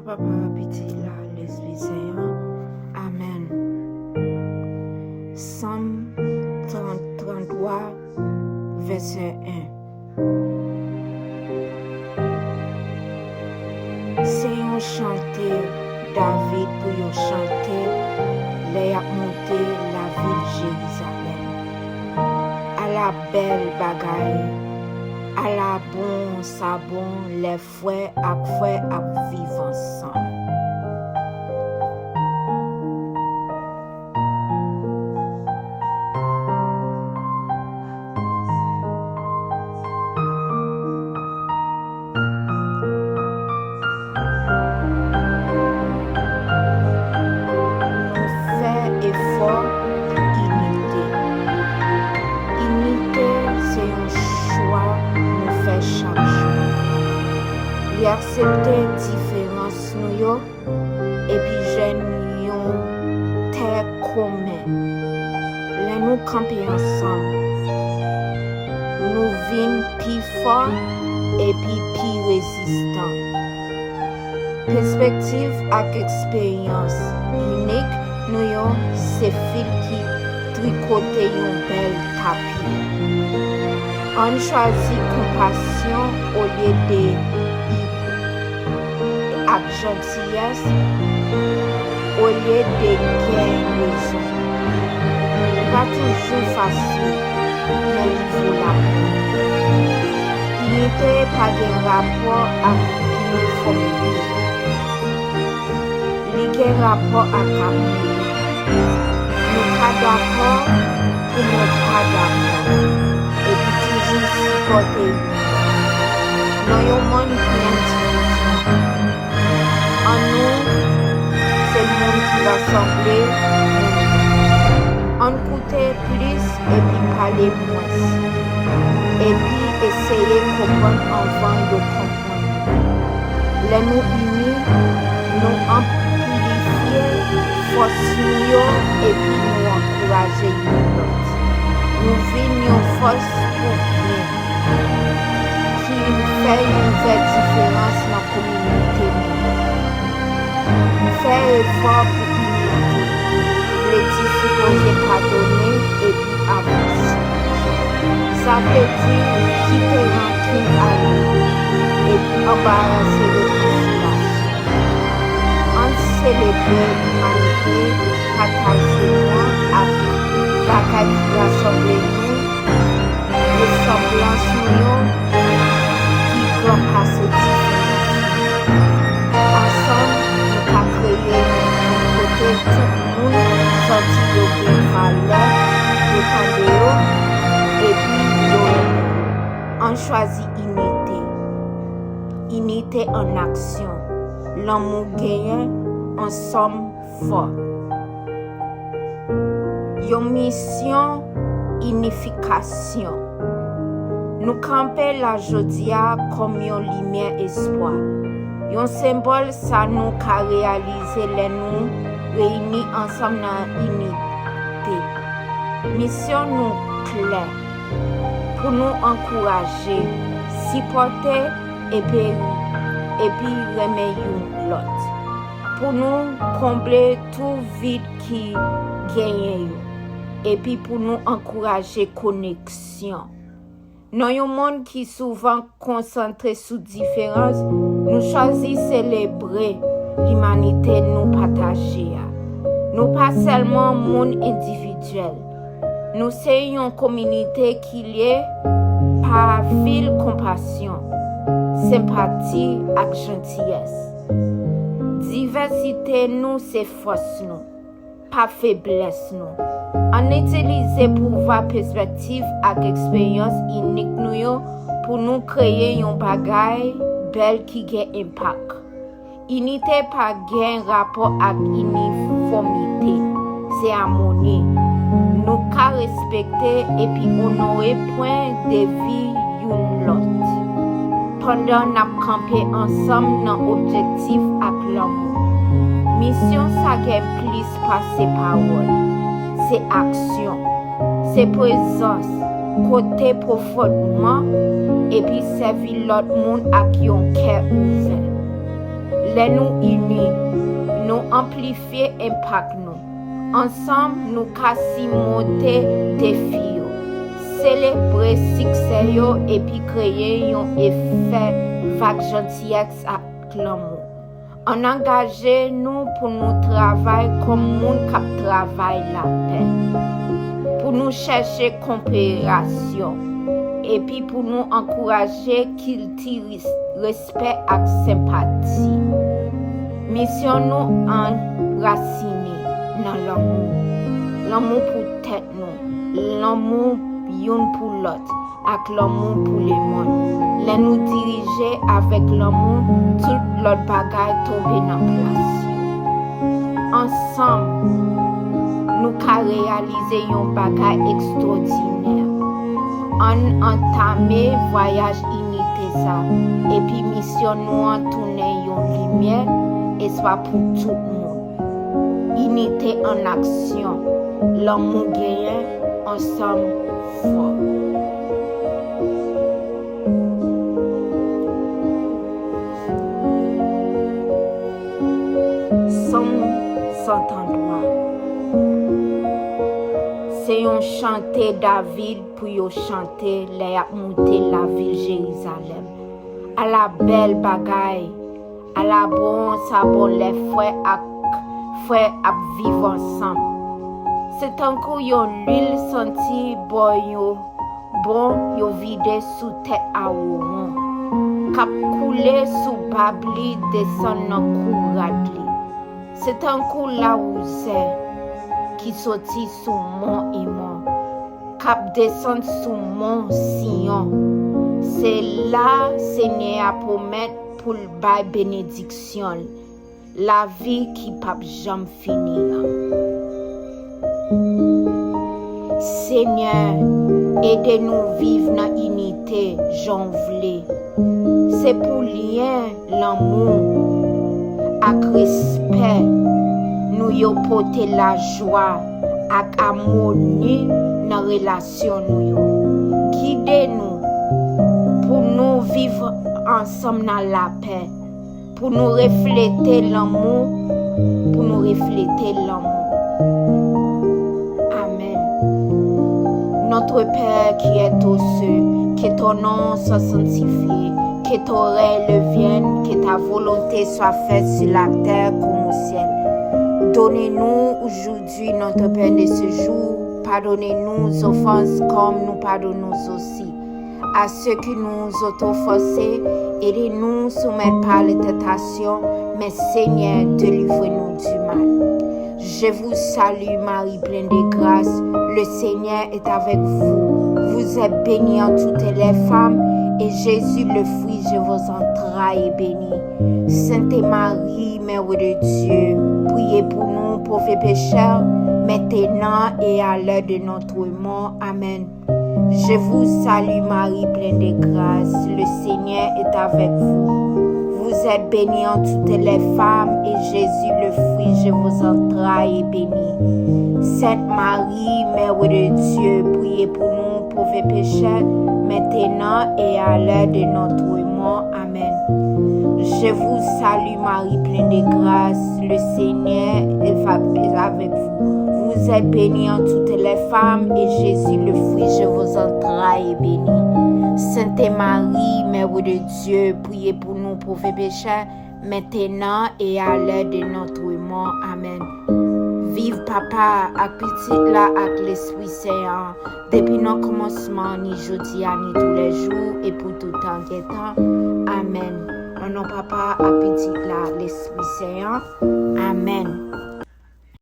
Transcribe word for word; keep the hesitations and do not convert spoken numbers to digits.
Papa, Pitit la, Lespri Sen an. Amèn. Sòm trant, tranntwa, vèsè en. Se yon chante David pou yo chante lè y ap monte lavil Jerizalèm. Ala bèl bagay! Ala bon sa bon lè frè ak frè ap viv ansanm. Nou fè efò pou inite. Inite se yon chwa nou fè chak jou. Li aksepte diferans nou yo epi jwenn yon tè komen. Lè nou kanpe ansanm, nou vin pi fò epi pi rezistan. Pèspektiv ak eksperyans inik nou yo se fil ki trikote yon bèl tapi. Ann chwazi konpasyon olye de igo ak jantiyès olye de gen rezon. Li pa toujou fasil, men li vo lapenn. Inite pa gen rapò ak inifòmite. Li gen rapò ak amoni. Nou ka dakò pou nou pa dakò, epi toujou sipòte youn lòt. Nan yon monn plen divizyon, annou se moun ki rasanble moun. Ann koute plis epi pale mwens, epi eseye konprann anvan yo konprann. Lè nou ini, nou anplifye fòs nou yo epi nou ankouraje youn lòt. Nou vin yon fòs pou byen ki fè yon vrè diferans nan kominote nou yo. Fè efò pou inite vle di sipoze padone epi avanse. Sa vle di kite rankin ale epi anbarase rekonsilyasyon. Ann selebre imanite, pataje mwa ak bagay ki rasanble nou, resanblans nou yo ki gran pase diferans nou. Ansanm, nou ka kreye yon monn kote tout moun santi yo gen valè, yo tande yo, epi yo renmen yo. Ann chwazi inite. Inite ann aksyon. Lanmou genyen, ansanm fò. Yon misyon inifikasyon. Nou kanpe la jodi a kòm yon limyè espwa, yon senbòl sa nou ka reyalize lè nou reyini ansanm nan inite. Misyon nou klè, pou nou ankouraje, sipòte epi, epi renmen youn lòt. Pou nou konble tou vid ki genyen yo, epi pou nou ankouraje koneksyon. Nan yon monn ki souvan konsantre sou diferans, nou chwazi selebre limanite nou pataje a. Nou pa sèlman moun endividyèl. Nou se yon kominote ki lye pa fil konpasyon, senpati ak jantiyès. Divèsite nou se fòs nou, pa feblès nou. Ann itilize pouvwa pèspektiv ak eksperyans inik nou yo pou nou kreye yon bagay bèl ki gen enpak. Inite pa gen rapò ak inifòmite, se amoni. Nou ka respekte epi onore pwen de vi youn lòt, pandan n ap kanpe ansanm nan objektif ak lanmou. Misyon sa gen plis pase pawòl, se aksyon, se prezans kote pwofondman epi sèvi lòt moun ak yon kè ouvè. Lè nou ini, nou anplifye enpak nou. Ansanm, nou ka simonte defi yo, selebre siksè yo epi kreye yon efè vag jantiyès ak lanmou. Ann angaje nou pou nou travay kòm moun k ap travay lapè, pou nou chèche koperasyon, epi pou nou ankouraje kilti ris- respè ak senpati. Misyon nou anrasine nan lanmou. Lanmou pou tèt nou, lanmou youn pou lòt, ak lanmou pou lemonn. Lè nou dirije avèk lanmou, tout lòt bagay tonbe nan plas yo. Ansanm, nou ka reyalize yon bagay ekstwòdinè. Ann antame vwayaj inite sa, epi misyon nou an tounen yon limyè espwa pou tout moun. Inite an aksyon. Lanmou genyen, ansanm fò. Sòm san trannntwa. Se yon chante David pou yo chante lè y ap moute lavil Jerizalèm. Ala bèl bagay! Ala bon sa bon lè frè ak frè ap viv ansanm! Se tankou yon lwil santi bon yo bon yo vide sou tèt Awowon, k ap koule sou bab li desann nan kou rad li. Se tankou lawouze ki soti sou Mòn Èmon, k ap desann sou Mòn Siyon. Se la Senyè a pwomèt pou l bay benediksyon l, lavi ki p ap janm fini an. Senyè, ede nou viv nan inite jan w vle. Se pou lyen, lanmou, ak respè nou yo pote lajwa ak amoni nan relasyon nou yo. Gide nou pou nou viv ansanm nan lapè, pou nou reflete lanmou, pou nou reflete lanmou. Amèn. Notre Père qui es aux cieux, que ton nom soit sanctifié, que ton règne vienne, que ta volonté soit faite sur la terre comme au ciel. Donnez-nous aujourd'hui notre pain de ce jour. Pardonnez-nous nos offenses comme nous pardonnons aussi à ceux qui nous ont offensés, et ne nous soumets pas à la tentation, mais Seigneur, délivre-nous du mal. Je vous salue, Marie pleine de grâce, le Seigneur est avec vous. Vous êtes bénie entre toutes les femmes, et Jésus, le fruit de vos entrailles, est béni. Sainte Marie, Mère de Dieu, priez pour nous pauvres pécheurs, maintenant et à l'heure de notre mort. Amen. Je vous salue, Marie pleine de grâce, le Seigneur est avec vous. Vous êtes bénie entre toutes les femmes, et Jésus, le fruit de vos entrailles, est béni. Sainte Marie, Mère de Dieu, priez pour nous pauvres pécheurs, maintenant et à l'heure de notre mort. Amen. Je vous salue, Marie pleine de grâce, le Seigneur est avec vous. Vous êtes bénie entre toutes les femmes, et Jésus, le fruit de vos entrailles, est béni. Sainte Marie, Mère de Dieu, priez pour nous pauvres pécheurs, maintenant et à l'heure de notre mort. Amen. Viv Papa a, ak Pitit la, ak Lespri Sen an, depi nan kòmansman, ni jodi a, ni toulejou, e pou tout tan gen tan. Amèn. Nan non Papa a, Pitit la, Lespri Sen an. Amèn.